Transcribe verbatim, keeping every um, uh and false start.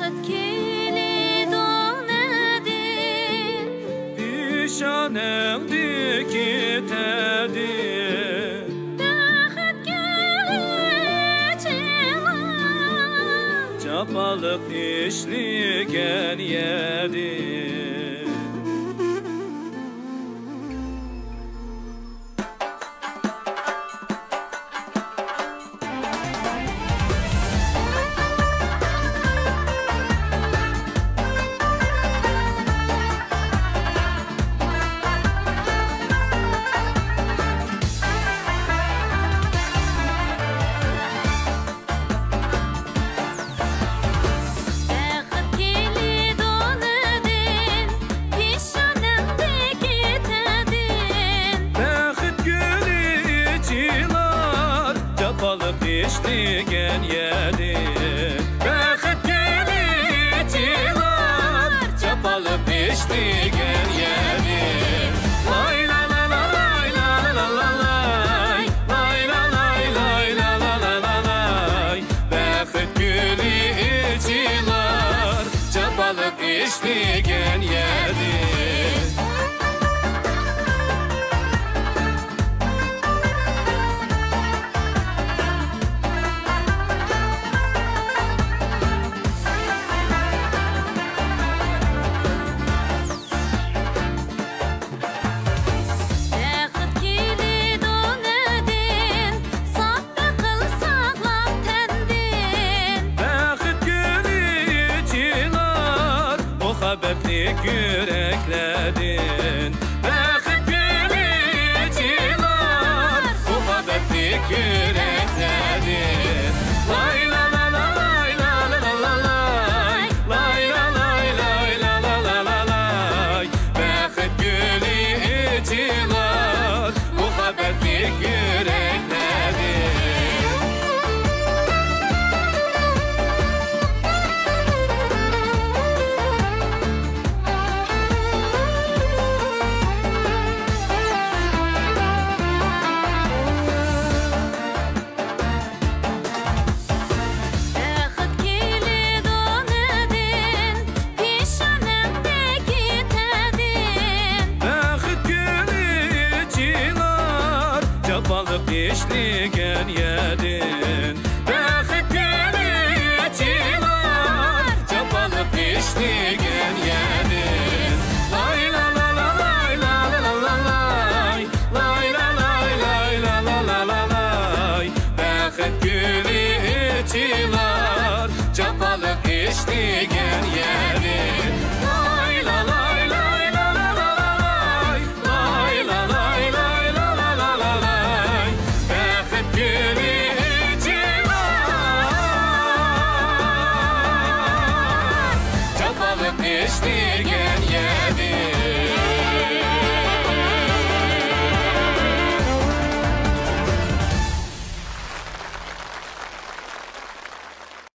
بەخت كېلىدۇ نەدىن؟ پېشانەڭدە كېتەدىن. بەخت كېلىشىلا. جاپالىق ئىشلىگەن يەردىن. بەخت كېلىدۇ نەدىن؟ پېشانەڭدە كېتەدىن. بەخت گۈلى ئېچىلار، جاپالىق ئىشلىگەن يەردىن. بەخت گۈلى ئېچىلار، جاپالىق ئىشلىگەن يەردىن. لاي لا لا لا لاي لا لا لا لاي. لاي لا لاي لاي لا لا لا لا لاي. بەخت گۈلى ئېچىلار، جاپالىق ئىشلىگەن يەردىن. بەخت كېلىدۇ نەدىن؟ ساپ ئەقىل ساغلام تەندىن. بەخت گۈلى ئېچىلار مۇھەببەتلىك يۈرەكلەردىن. بەخت گۈلى ئېچىلار مۇھەببەتلىك يۈرەكلەردىن. لاي لا لا لا لاي لا لا لا لا لاي. لاي لا لاي لاي لا لا لا لا لاي. بەخت گۈلى ئېچىلار مۇھەببەتلىك يۈرەكلەردىن. بەخت كېلىدۇ نەدىن؟ پېشانەڭدە كېتەدىن. بەخت گۈلى ئېچىلار جاپالىق ئىشلىگەن يەردىن. بەخت گۈلى ئېچىلار جاپالىق ئىشلىگەن يەردىن. لاي لا لا لا لاي لا لا لا لا لاي. لاي لا لاي لاي لا لا لا لا لاي. بەخت گۈلى ئېچىلار جاپالىق ئىشلىگەن يەردىن.